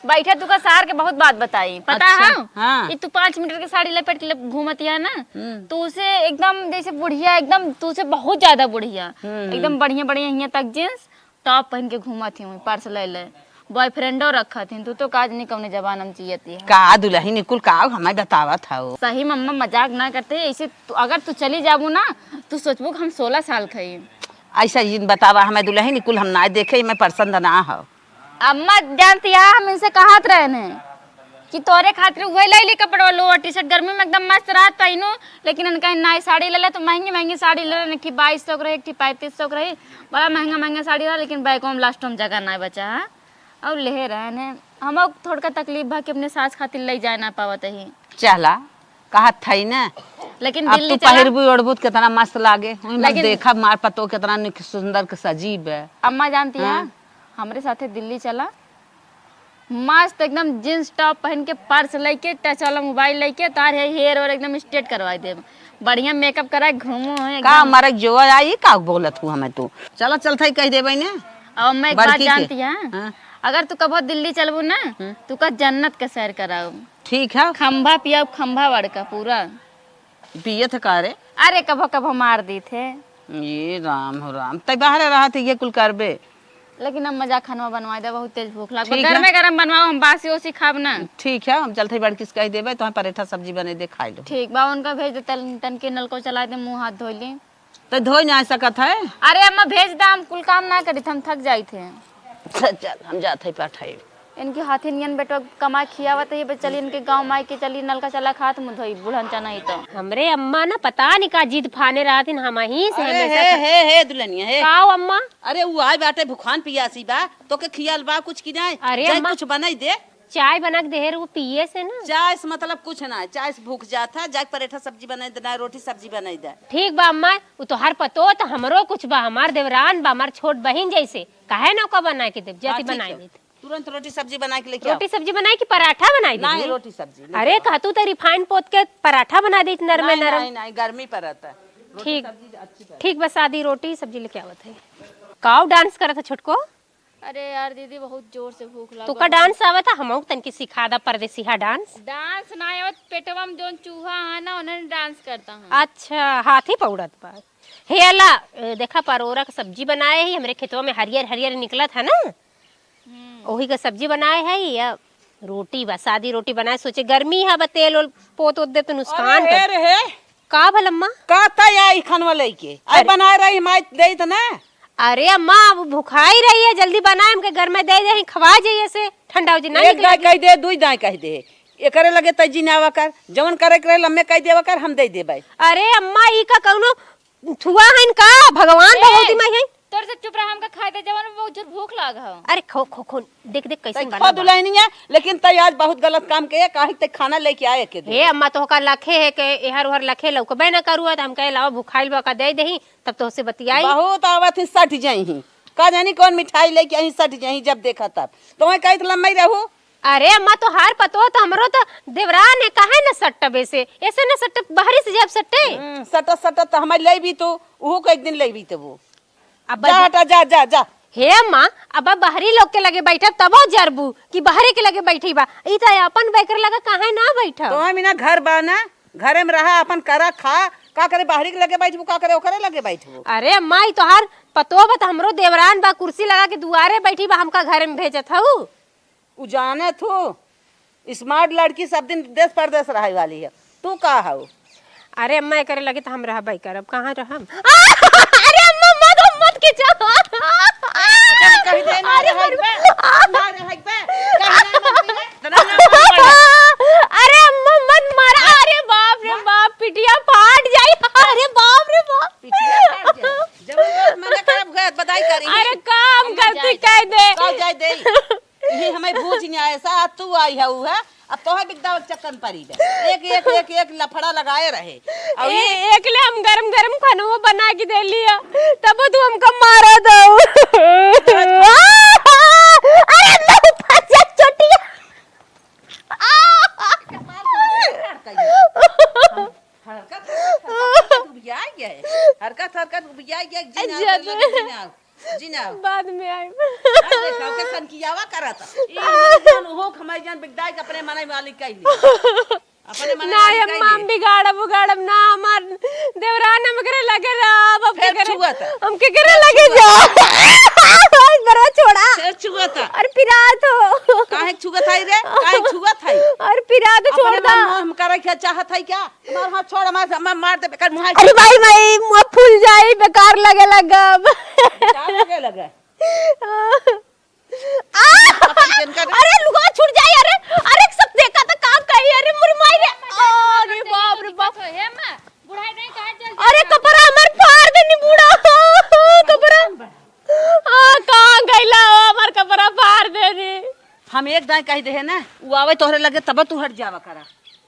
बैठा, तू का सार के बहुत बात बताई, पता अच्छा, है? हाँ। ई तू पाँच मीटर के साड़ी लपेट के ले घूमत है ना, हम्म। तू से एकदम जैसे बुढ़िया, एकदम तू से बहुत ज्यादा बुढ़िया, हम्म। एकदम बढ़िया बढ़िया हियाँ तक जींस टॉप पहन के घूमत ही, पर्स ले ले, बॉयफ्रेंडो रखत ही। तू तो काज नहीं कौने जमाना में जियत ही। का दुल्हन ई कुल का हमें बतावत हौ? सही मम्मा, मजाक ना करते, ऐसे तू, अगर तू चली जाबू ना, तू सोचबू कि हम सोलह साल के ही। ऐसा जिन बतावा हमें दुल्हन, ई कुल हम ना देखे, मैं पसंद ना हो। अम्मा जानती है, हम इनसे कहत रहे ने कि तोरे खातिर वही ले ली कपड़वा, लोअर टी शर्ट, गर्मी में एकदम मस्त रहत पहनू, लेकिन इनका ना साड़ी ले ले तो महंगी महंगी साड़ी ले ले, एक ठी बाईस सौ के रही, एक ठी पैंतीस सौ के रही, बड़ा महंगा महंगा साड़ी रहा, लेकिन बैगवा में लास्ट में जगह ना बचा है। और लेहे रहे ने, हम थोड़का तकलीफ भा कि अपने सास खातिर ले जाए ना पावत ही। चला, कहत थई ना। लेकिन अब दिल्ली तू चला। पहिरबू ओढ़बू त कितना मस्त लागे। वही मत लेकिन देखा, मार पतो कितना निक सुंदर के सजी बे। अम्मा जानती है, हाँ। हमरे साथे दिल्ली चला, मस्त एकदम जींस टॉप पहन के, पर्स लेके, टच वाला मोबाइल लेके, तार है हेयर और एकदम स्ट्रेट करवा देब, बढ़िया मेकअप करा के घूमो है का एकदम। मरक जो आई का बोलत हूँ हमें तू। चला चलत है कह देबे ने। अब मैं एक बात बड़की के। जानती है, हाँ। अगर तू कबो दिल्ली चलबू ना, हम्म। तू का जन्नत के सैर कराऊ। ठीक है। खंभा पियाऊ, खंभा बड़का पूरा। पियत है का रे? अरे कभो कभो मार दी थे। ये राम हो राम, तै बाहरे रहत है, ये कुल करबे। लेकिन अब मजा खानवा बनवा दे, बहुत तेज भूख लाग बा। ठीक है। गरमे गरम बनवाओ, हम बासी ओसी खाब ना। ठीक है, हम चलते बड़की से कह देबे, तुम्हें परेठा सब्जी बने दे, खाई लो। ठीक बा, उनका भेज दे, तन, तन के नलको चला दे, मुंह हाथ धो ली। तो धोई ना सकत है। अरे अम्मा भेज दा, हम कुल काम ना करी थे, हम थक जाई थे। चल, चल, हम जात है पठाई। इनकी हाथी नियन बेटवा कमाई खियावत है, ये चली इनके गाँव माई के चली नलका चला खात मुँह धोई, बुढ़न चना ही तो। हमरे अम्मा ना पता नहीं का जिद फाने रहत हिन, हम ही से अरे हमेशा हे, खा- हे, हे, दुल्हनिया, हे। का हो अम्मा? अरे उ आए बाटे भुखान पियासी बा, तोके खियाल बा कुछ की नाई? अरे जाए अम्मा, कुछ बनाई दे। चाय बना के देहे रहे, वो पिए से ना। चाय से मतलब कुछ ना, चाय से भूख जात है, जाए परेठा सब्जी बनाई दे, ना रोटी सब्जी बनाई दे। ठीक बा अम्मा, उ तोहार पतो तो हमरो कुछ बा, हमार देवरान बा, हमार छोट बहिन जैसे, काहे ना ओका बना के देब, हाँ, जाती ठीक बनाई है। देत। तुरंत रोटी सब्जी बना के लेके आओ। रोटी सब्जी बनाई कि पराठा बनाई नहीं, देब? रोटी सब्जी लेके अरे आओ। कहतू तो रिफाइन पोत के पराठा बना देत नरमे नहीं, नरम। नहीं, नहीं, गर्मी पड़त है। रोटी ठीक, सब्जी अच्छी पड़त। ठीक बा, सादी रोटी सब्जी लेके आवत है। काव डांस करत है छोटको? अरे यार दीदी, बहुत जोर से भूख लागल। तोका डांस आवत है? हमहू तनकी सिखा दा परदेसिहा डांस। डांस ना आवत, पेटवा में जोन चूहा है ना, उन्हें डांस करता हूँ। अच्छा, हाथी पौड़त बा। हे अला, ए, देखा परोरा के सब्जी बनाए ही, हमरे खेतवा में हरियर हरियर निकलत है ना, हम्म। ओही के सब्जी बनाए है या रोटी बा, सादी रोटी बनाए, सोचे गर्मी है बा, तेल ओल पोत ओत दे तो नुकसान अरे कर। हे रे हे। का भल अम्मा? का ता या ई खनवा लइके? आई अरे। बनाए रही माई देई त ना। अरे अम्मा, अब भुखाई रही है, जल्दी बनाए, हमके घर में दे दे, खवा जाइए से, ठंडा हो जाए, ना एक निकला दाई जी। कह दे, दुई दाई कह दे। एकरे लगे तै जिनावा कर, जवन करे के रहे लम्मे कह देवा कर, हम दे देबै। अरे अम्मा, ई का कौनो थुआ हइन का? भगवान ए, भगवती माई हइन। तोर से चुप रह, हमका खाए दे, जवन बहुत जोर भूख लाग हौ। अरे खो, खो, खो, देख, देख, कैसे तै बना खो बा। दुल्हनिया, लेकिन तै आज बहुत गलत काम के, काहे तै खाना लेके आए के दे। हे अम्मा, तोहका लखे है के एहर ओहर लखे लौकबे न करुआ, त हम कहे, "लाओ, भुखाइल बा का दे देही, तब तोहसे बतियाई।" बहुत आवत ही, सट जाई ही। का जानी कौन मिठाई लेके आई, सट जाई, जब देखा तब। तोहे कही त लम्बई रहू। अरे अम्मा, तोहार पतो त हमरो त देवरान है, काहे न सट्टबे से? ऐसे न सट्टब, बहरी से जब सट्टे। हम्म, सटत सटत त हमार लेबी तो, उहू को एक दिन लेबी तो वो। अब जा बज- हटा, जा, जा, जा। हे अम्मा, अब बहरी लोग के लगे बैठब तबो जरबू कि बहरे के लगे बैठी बा। ई त अपन बेकर लगे काहे ना बैठब? तो हम इना घर बा ना, घरे में रहा, अपन करा, खा, का करे बहरी के लगे बैठबू, का करे ओकरे लगे बैठबू? अरे अम्मा, ई तोहार पतो बा त हमरो देवरान बा, कुर्सी लगा के दुआरे बैठी बा, हमका घरे में भेजत हऊ? उ जानत हो, स्मार्ट लड़की सब दिन देश परदेश रहे वाली है। तू का हऊ? अरे अम्मा, एकरे लगे त हम रहबे करब, कहाँ रहब? आ, अरे अम्मा, मत, मत खींचो। जब कह दे ना अरे रहब बे, ना रहब बे, कहीं ना मत मिले, तना ना मत पड़े। अरे अम्मा, मत मारा। अरे बाप रे बाप, पिटिया फाट जाई। अरे बाप रे बाप। पिटिया फाट जाई। जब मना करब, गए, बधाई करी। अरे काम अम्मा करती जाए कह दे। दे। कब जाए दे? यही हमें बूझ न्याय सा, आज तू आई है, ऊ है, अब तोहे बिगदावे के चक्कर में पड़ी बे। एक, एक, एक, एक लफड़ा लगाए रहे। अब ए, ये एक ले हम गरम गरम खानवा बना के दे लिया, तब तू हमका मारा दो। अरे नहीं, फंस जा, चोटिया। हरकत, हरकत, हरकत उबियाई गए। हरकत, हरकत उबियाई गए। जी ना, अच्छा, कर लगे, जी ना। जी ना। बाद में आइब। अरे, देखा, ओके सनकियावा करत। ई हमारे जान, ओहो हमारे जान बिगदाई के अपने मने वाली कैली। अपने मने ना, वाली अम्मा, कैली। हम बिगाड़ब, उगाड़ब ना, हमार देवरान हमकरे लगे रहा, अब हम फिर केकरे, छुआ था। हम केकरे लगे जा। बरवा छोड़ा। फिर छुआ था। और पिरात हो। काहे छुआ था रे? काहे छुआ था? और पिरात अपने छोड़ दा। मन मोह हम करे क्या चाहत है क्या? हमार हाथ छोड़, हमार, हमार मार दे, बेकार मुहाई। अरे भाई, भाई, मुँह फूल जाई, बेकार लगे लगब। बेकार लगे लगे। आ! पकड़ के इनका दे। अरे, लुगवा छूट जाई, अरे, अरे, सब देखा तो काम कही, अरे, मोरी माई रे। अरे, बाप रे, बाप। बुढ़ाई नहीं, कहाँ चल अरे, जाता? कपड़ा हमार फाड़ देनी, बूढ़ा। कपड़ा। आ, कहाँ गइला हो, हमार कपड़ा फाड़ देनी। हम एक दाई कह दे है ना, उ आवे तोहरे लगे, तब तू हट जावा करा।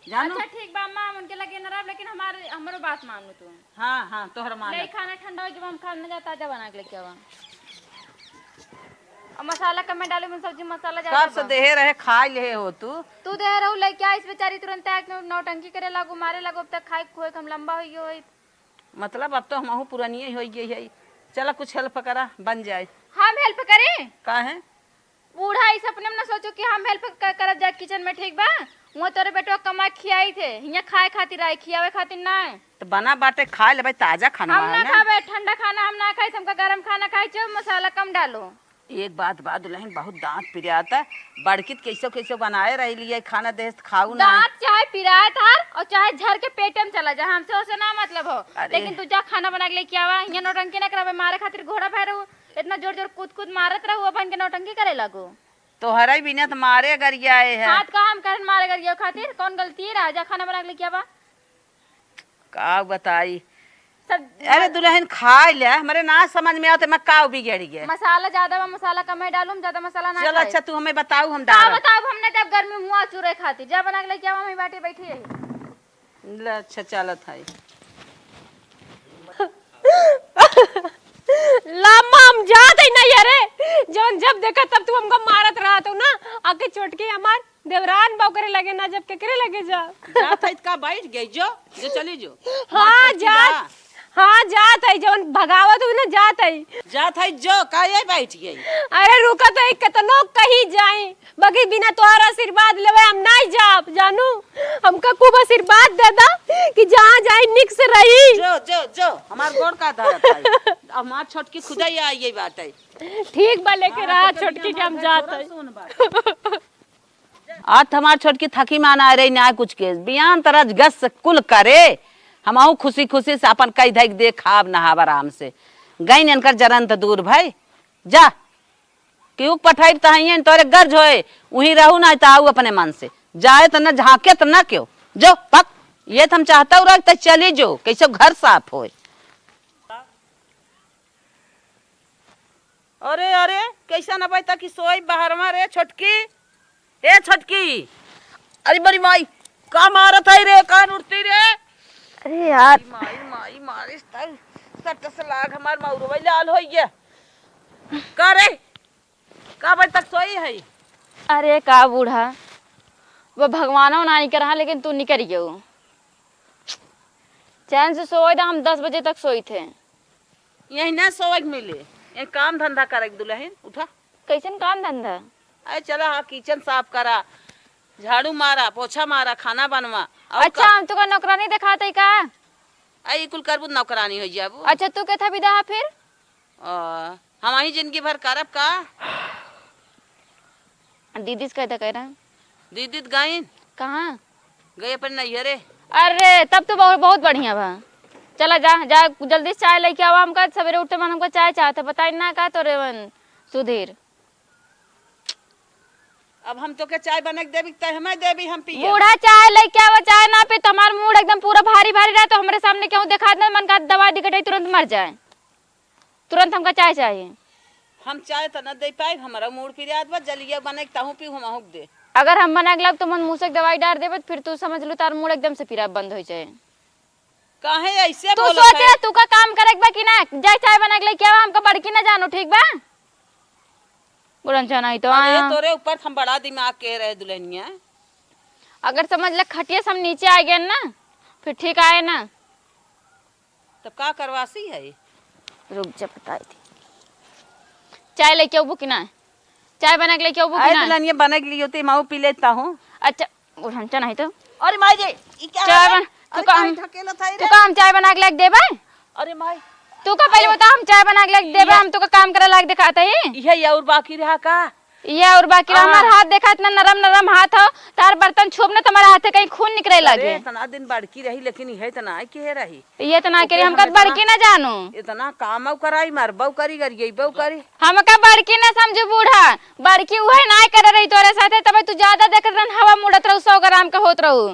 जानू? अच्छा, ठीक बा अम्मा, हम उनके लगे न रहब, लेकिन हमार, हमरो बात मानो तू। हाँ, हाँ, तोहर मानब। ले, खाना ठंडा हो गया, हम खाना जा ताजा बना के लेके आवा। और मसाला कम में डाले, में सब्जी मसाला ज्यादा कब से बा। देहे रहे, खाई लेहे हो तू। तू देहे रहू, लेके आइस बेचारी, तुरंत आके नौ-, नौटंकी करे लागू, मारे लागू, अब तक खाए खोए के हम लंबा होइए होई। मतलब, अब तो हमहू पुरानिये होई गई है। चला, कुछ help करा, बन जाए। हम help करी? काहे? बूढ़ा इस अपने में ना सोचो कि हम help क-, करत जाए kitchen में, ठीक बा? वहाँ तोरे बेटवा कमा खियाई थे, हियाँ खाए खातिर आई, खियावे खातिर ना। तो बना बाटे, खा लेबे, ताजा खाना हम है ना ना। खाबे, ठंडा खाना हम ना खाई, हमका गरम खाना खाई, जो मसाला कम डालो। एक बात बा दुलहिन, बहुत दाँत पिराता, बड़कित कैसो कैसो बनाए रही लिए खाना देस खाऊ ना। दाँत चाहे पिराए थार और चाहे झर के पेटे में चला जा, हमसे ओसे ना मतलब हो। अरे। लेकिन तू जा खाना बना के लेके आवा, हियाँ नौटंकी ना करावे, मारे खातिर घोड़ा भैरू इतना जोर जोर कूद कूद मारत रहू, अपन के नौटंकी करे लागो। तोहरा ही बिना त मारे गरियाए है। हाथ का हम करन मारे गरिया खातिर? कौन गलती है? जा खाना बना के लेके आवा। का बताई? सब अरे दुलहिन खाए ले, हमरे ना समझ में आवत, मैं का बिगड़ गए। मसाला ज्यादा बा, मसाला कम है डालू, हम ज्यादा मसाला ना चल खाए। अच्छा, तू हमें बताऊ, हम का डालब। बताऊ, हमने जब गर्मी मुआ चूरे खातिर, जा बना के लेके आवा, हम ही बाटी बैठी रही। ले, अच्छा, चलत है। लामा, हम जात है नहीं, अरे, जौन जब देखा तब तू हमको मारत रहत हो ना, आके चोटकी हमार देवरान बा, ओकरे लगे ना, जब केकरे लगे जा। जात है, का बैठ गई, जो, जो चली जो। हाँ, बात करती जात, बा। हाँ, जात है, जौन भगावत हो ना, जात है। जात है, जो, का ये बैठ गई? अरे, रुका तो, एक केतनो कही जाई। बाकी बिना तोहार आशीर्वाद लेवे हम नाई जाब, जानू। हमका खूब आशीर्वाद दे दा कि जहाँ जाई निक से रही। जो, जो, जो, हमार गोड़ का धरत है। अब हमार छोटकी खुदा ही आई, यही बात है। ठीक बा, लेके हाँ, रहा तो छोटकी के, हम जात है। आज हमार छोटकी थकी मान आ रही ना कुछ के। बियान तरह गस कुल करे। हम आऊ खुशी खुशी से अपन कई धई दे खाब नहाब आराम से। गई इनकर जरन त दूर भई। जा। केहू के पठाइब त हइये न तोरे गर्ज होए, उहीं रहू, नाहीं त आऊ अपने मन से। जाए त न झाँके त न केहू। जो, पक, ये त हम चाहतउ रह त चली जो, कैसे घर साफ होए। अरे, अरे, कैसन अबै तक सोई बहरवा रे छोटकी? ए छोटकी, अरे बड़ी माई, का मारत है रे, कान उठती रे? अरे यार। माई, माई, मारिस तब सट से लाग हमार मौरवा लाल होई गया। का रे, का बजे तक सोई है? अरे का बूढ़ा, वो भगवानो ना निकर रहा, लेकिन तू निकर गयो। चैन से सोए तो हम दस बजे तक सोई थे। यही ना सोए के मिले, ये काम धंधा करे के दुल्हन, उठा। कैसन काम धंधा? अरे चला, हाँ, किचन साफ करा, झाड़ू मारा, पोछा मारा, खाना बनवा। और अच्छा, का? हम तुका नौकरानी देखात है का? अरे, ई कुल करबू त नौकरानी हो जाबू। अच्छा, तू के था विदा है फिर? आ, हम ही जिंदगी भर करब का? दीदी से कहता कह रहा। दीदी त गईन। कहाँ? गई अपन नैहरे। अरे, तब तो बहुत, बहुत बढ़िया बा। चला जा, जा, जल्दी से चाय लेके आवा हमका, सवेरे उठते मन हमका चाय चाहत है, बताई ना का तोरे मन सुधीर। अब हम तोके चाय बना के देबी, तय हमें देबी, हम पिए। बूढ़ा चाय लेके आवा, चाय ना पी तो हमार मूड एकदम पूरा भारी भारी रहे, तो हमरे सामने केहू देखात ना, मन का दवाई दी कटाई तुरंत मर जाए, तुरंत हमका चाय चाहिए। हम चाय त न दे पाइब, हमरा मूड़ पिरात बा, जलिया बने के तहूँ पीऊ, हमहूँ के दे। अगर हम बना के लाब तो मन मुँह से दवाई डार देबे, फिर तू समझ लू तार मूड़ एकदम से पिराब बंद हो जाए। काहे ऐसे तू बोलत सोच है? ले, तू का काम करे के बा कि ना? जाए चाय बना के लेके आवा, हमका बड़की ना जानो, ठीक बा? बुढ़न चना ही तो अरे, आया। तोरे ऊपर हम बड़ा दिमाग के रहे दुल्हनिया। अगर समझ ले खटिया से हम नीचे आ गए ना, फिर ठीक आए ना। तब का करवासी है? रुक जा, बताई थी। चाय लेके अबू कि ना? चाय बना के लेके अबू कि अरे ना? दुल्हनिया, बना के लियो ते, माऊ पी लेता हूँ। अच्छा, बुढ़न चना ही तो। अरे माई रे, ई क्या चाय है? बन-, तू अरे का काहे हम, ढकेलत है तू रे? का हम चाय बना के लेके देबे? अरे माई। तू का पहले अरे। बता, हम चाय बना के लेके देबे, ये हम तू का काम करे लायक दिखाते ही? इहे और बाकी रहा का? ये और बाकी रहा, हाँ। हमार हाथ देखा, इतना नरम नरम हाथ हो, तार बर्तन छुअब ना, तुम्हारे हाथे कहीं खून निकले अरे, लगे। इतना दिन बड़की रही, लेकिन इहे इतना के रही। ये इतना के ओके, हम हम कब इतना, बड़की ना जानू। इतना काम अउ कराई, मरबउ करी, गरियबउ करी। हमका बड़की ना समझू बूढ़ा, बड़की उहे ना करे रही तोरे साथे, तबे तू ज्यादा देखत रहन, हवा मुड़त रहू, सौ ग्राम के होत रहू।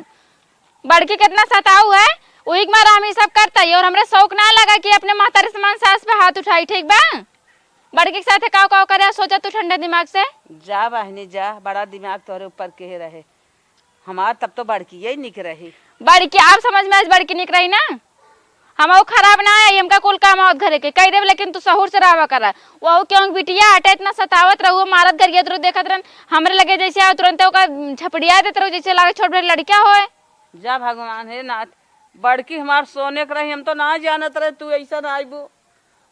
बड़की कितना सताऊ है, उही के मारा हम ई सब करता ही, और हमरे शौक ना लगा कि अपने महतारी समान सास पे हाथ उठाई, ठीक बा? बड़की के साथे काव काव करे, सोचा तू ठंडे दिमाग से। जा बहिनी जा, बड़ा दिमाग तोहरे ऊपर के रहे। हमार तब तो बड़की यही निक रही। बड़की आप समझ में आज बड़की निक रही ना? हम वो खराब ना है, हमका कुल काम आवत घरे के, कह देब, लेकिन तू सहूर से रहवा करा। वहू क्यों बिटिया हटे, इतना सतावत रहू, मारत गरियत रहू, देखत रहन, हमरे लगे जैसे आओ, तुरंते ओका झपड़िया देत रहू, जैसे लागे छोट बड़े लड़का होए। जा भगवान हे नाथ, बड़की हमार सोने के रही, हम तो ना जानत रहे तू ऐसन आइबू।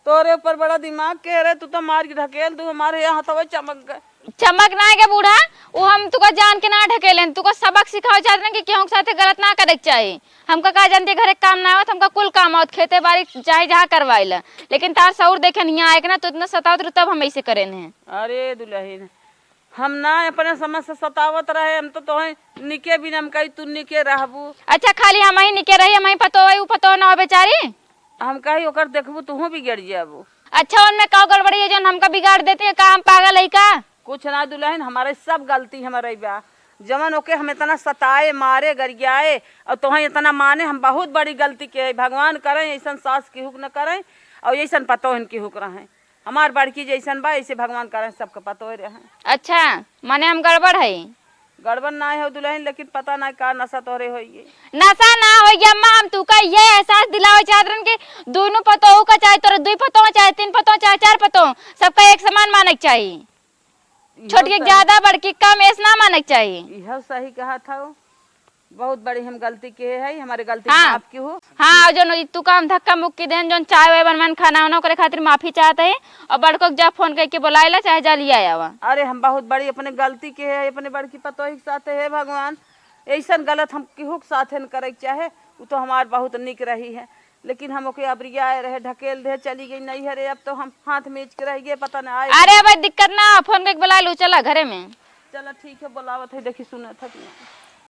तोरे ऊपर बड़ा दिमाग के रहे, तू तो मार के ढकेल दू, हमारे यहाँ हथवा चमक गए। चमक ना के बूढ़ा, वो हम तुका जान के ना ढकेलेन, तुका सबक सिखावे चाहत रहन कि केहू के साथे गलत ना करे के चाही। हमका का जानते घरे काम ना आवत, हमका कुल काम आवत, खेते बाड़ी चाहे जहाँ करवाइला, लेकिन तार सऊर देखे नहीं आए के ना, तू इतना सतावत रहू तब हम ऐसे करेन है। अरे दुल्हन, हम ना अपने समझ से सतावत रहे, हम तो तोहे निके बिना हम कही तू निके रहबू। अच्छा, खाली हम ही निके रही, हम ही पतो है, उ पतो ना हो बेचारी। हम कही ओकर देखबू, तूहू बिगड़ जाबू। अच्छा, उनमें का गड़बड़ी है जौन हमका बिगाड़ देती है? का हम पागल है का? कुछ ना दुल्हन, हमारे सब गलती हमारे बा। जवन ओके हम इतना सताए, मारे, गरियाए और तोहे इतना माने, हम बहुत बड़ी गलती के है। भगवान करें ऐसन सास की हुक न करें और ऐसन पतोहन की हुक रहें। हमार बड़की जैसन बा, ऐसे भगवान करें सबके पतोह रहे। अच्छा, माने हम गड़बड़ है? गड़बड़ ना हो दुल्हन, लेकिन पता ना का नशा तोहरे होइए। नशा ना होइए अम्मा, हम तू का ये एहसास दिलावे चाहत रहन कि दोनों पतोह का, चाहे तोरे दुई पतोह, चाहे तीन पतोह, चाहे चार पतोह, सबका एक समान माने के चाही। इहो छोटकी के सही। ज्यादा, बड़की कम, ऐस ना माने के चाही। इहो सही कहा था। बहुत बड़ी हम गलती के है, हमारे गलती हाँ। माफ की हो। हाँ, और जौन ई तू काम धक्का मुक्की देन, जौन चाय वाय बनवान, खाना वाना, ओकरे खातिर माफी चाहत है। और बड़को के जा फोन करके बुलाए ला, चाहे जा लिया आवा। अरे, हम बहुत बड़ी अपने गलती के है, अपने बड़की पतोही के साथ है भगवान, ऐसन गलत हम केहू के साथे न करे के चाहे। उ तो हमार बहुत निक रही है, लेकिन हम ओके अबरियाए रहे, ढकेल दे, चली गई नैहरे। अब तो हम हाथ मीच के रह गए, पता ना आए। अरे, अब दिक्कत ना, फोन करके बुला लू, चला घरे में। चला ठीक है, बुलावत है, देखी सुनत है कि ना।